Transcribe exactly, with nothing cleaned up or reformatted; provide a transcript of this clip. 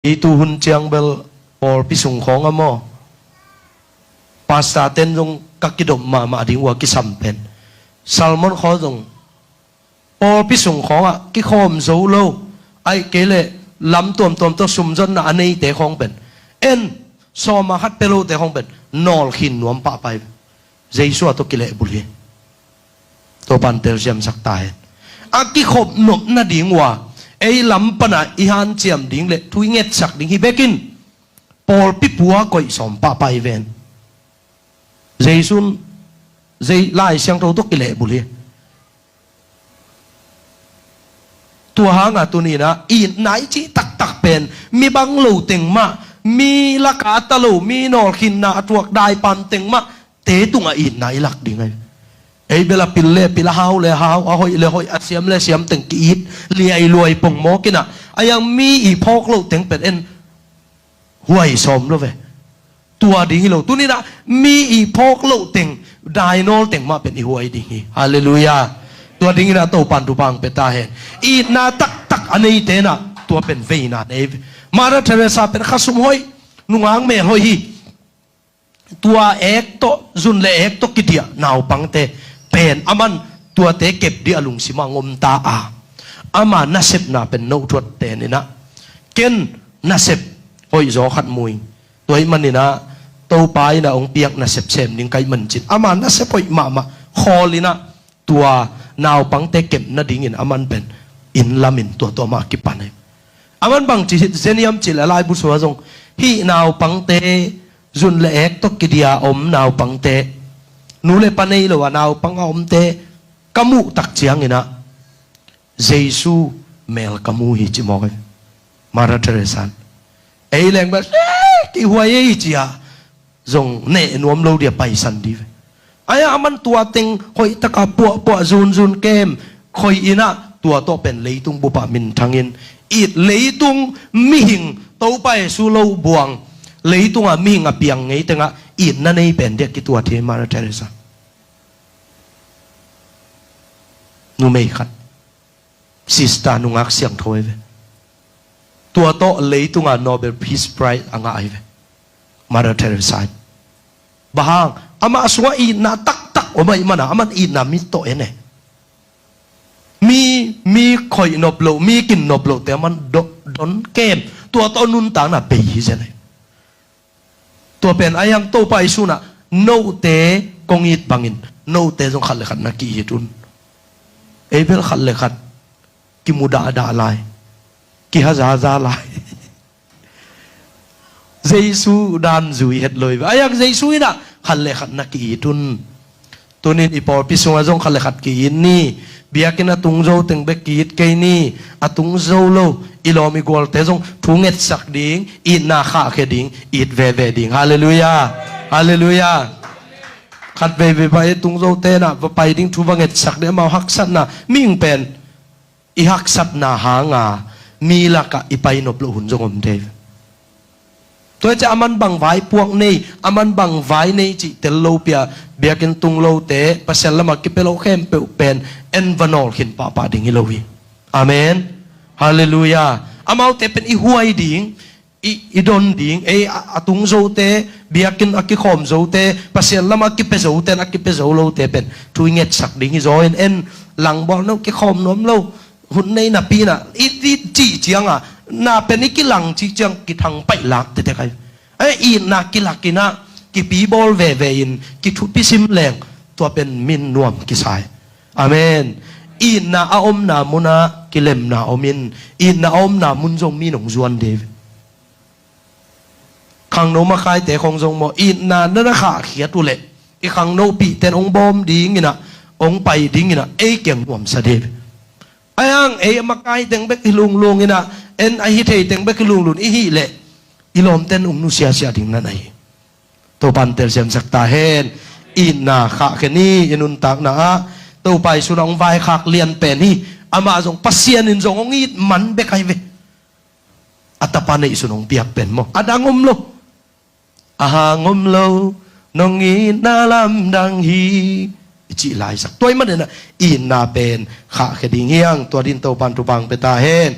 Ei tu hun ciang bel pawlpi sung khawng a maw, pastor ten zong ka kidop mahmah ding uh a kisam pen, sermon khaw zong pawlpi sung khawngah kikhawm zo lo, ahih kei leh lam tuamtuam tawh sumzonna a neite khawng pen, en, sawma khat pia lote khawng pen nawlkhin nuam pahpah hi. Jesu a tawh kilehbulh hi. Topa'n telsiamsak ta hen. A kikhop nop nading uh a, ei lam pana i hanciam ding le thu i ngetsak ding hi bekin, pawlpi pua koih sawm pahpah hi ven. Jesu'n Jei-, Lai Siangtho tawh kilehbulh hi. Tua hanga tuni-in ah itna i cih taktak pen mi bang lo teng mah, mi laka a ta lo, mi nawlkhinna a tuak daipam teng mah te tungah itna i lak ding ahi. Ei bel a pil le pil, a hau le hau, a hoih le hoih, a siam le siam teng ki-it liailuai pongmawk in ah, a iang mi i phawk loh teng pen en huai sawm lo ve. Tua ding hi lo. Tuni-in ah mi i phawk loh teng, dainawl teng mah pen i huai ding hi. Halleluiah. Tua dingin ah Topa'n thupha hong pia ta hen. Itna taktak a neite in ah tua pen veina nei ve. Mother Teresa pen khasum hoih, nungak mel hoih hi. Tua ek tawh, zun le ek tawh kidiah naupangte pen aman tuate kep ding a lungsim ah hong om ta a, ama nasepna pen nohthuat ten in ah, ken nasep hoihzaw khat mu ing. Tua ahih manin ah Topa in ah hong piak nasep sem ding ka hih manin cin, ama nasep hoih mahmah khawl in ah tua naupangte kep nadingin aman pen inn lamin tua tawh amah kipan hi. Aman bangci hi zen hiam cih leh, a laibu sungah zong hih naupangte, zun le ek tawh kidiah a om naupangte, nu le pa nei lo a naupang a omte ka muh tak ciangin ah Jesu mel ka mu hi ci mawk hi. Mother Teresa in, ei leng bel, "Eh, kei huai ei," ci-a zong neh nuam lo ding a paisan ding ve. Ahi hang aman tua teng hoih taka puahpuah zunzun kem khoih in ah tua tawh pen leitung bup ah minthang in, it leitung mihing, Topa Jesu lo buang, leitungah mihing a piang ngei tengah itna nei pen ding a kituat hi Mother Teresa. Numei khat, sister, nungak siangtho hi ve. Tua tawh leitungah Nobel Peace Prize a ngah hi ve, Mother Teresa in. Bang hang? Amah sungah itna taktak om ahih manin aman itna mit tawh en e. Mi, mi khoih nop loh, mi kin nop lohte aman do-, don kem. Tua tawh nuntakna bei hi zen e. Tua pen ahi hang Topa Jesu in ah, "Note kong it bangin note zong khat le khat na ki-it un." Ei bel khat le khat kimu dahdah lai, kihazaza lai. Jesu dan zui het lo hi ve. Ahi hang Jesu in ah, "Khat le khat na ki-it un." Tunin i pawlpi sungah zong khat le khat ki-it ni. Biakinn a tung zo teng bek ki-it kei ni. A tung zo lo, i lawm i gualte zong thu ngetsak ding, itna khahkhia ding, it veve ding. Halleluiah. Halleluiah. Khat veivei bang i tung zote in ah va pai ding, thu va ngetsak ding, amau haksatna, mihing pen i haksatna hanga mi lakah i pai nop loh hun zong om thei ve. Tua hi ciah aman bang vai puak nei, aman bang vai nei cih tel lo pia, biakinn tung lote, Pasian lamah kipia lo khempeuh pen en va nawlkhin pahpah ding hi lo hi. Amen. Halleluiah. Amaute pen i huai ding, i, i don ding, ei a, a tung zote, biakinn a kikhawm zote, Pasian lamah kipia zote, a kipia zo lote pen thu i ngetsak ding hi zaw in, en, langbawl no, kikhawm nuam lo, hun nei napi in ah, i, i cih ciangah, na pen i kilang cih ciang kithang paih lak tete kai. Ei, itna kilak in ah, kipibawl veve in, kithupi sim leng, tua pen min nuam kisa hi. Amen. Itna a omna munah kilemna om in, itna a omna mun zong mi nong zuan ding hi ve. Khangno makaite khawng zong maw, itna na na khahkhiat uh leh, i khangno pihten hong bawm ding in ah, hong pai ding in ah, ei kiang nuamsa ding hi ve. Ahi hang ei a makai teng bek hi lunglung in ah, en a hi thei teng bek hi lunglung i hih leh, i lawmten hong nusiasia ding na na hi. Topa'n telsiamsak ta hen. Itna khahkhia ni, i nuntakna ah. Topa Jesu in ah hong vaikhak lian pen hi. Amah zong, Pasian in zong hong it man bek ahi ve. A tapa neihsun hong piak pen maw, a dang om lo. A hang om lo, nong itna lamdang hi, i cih laisak. Tua ahih manin ah itna pen khahkhia ding hi hang, tua dingin Topa'n thupha hong pia ta hen.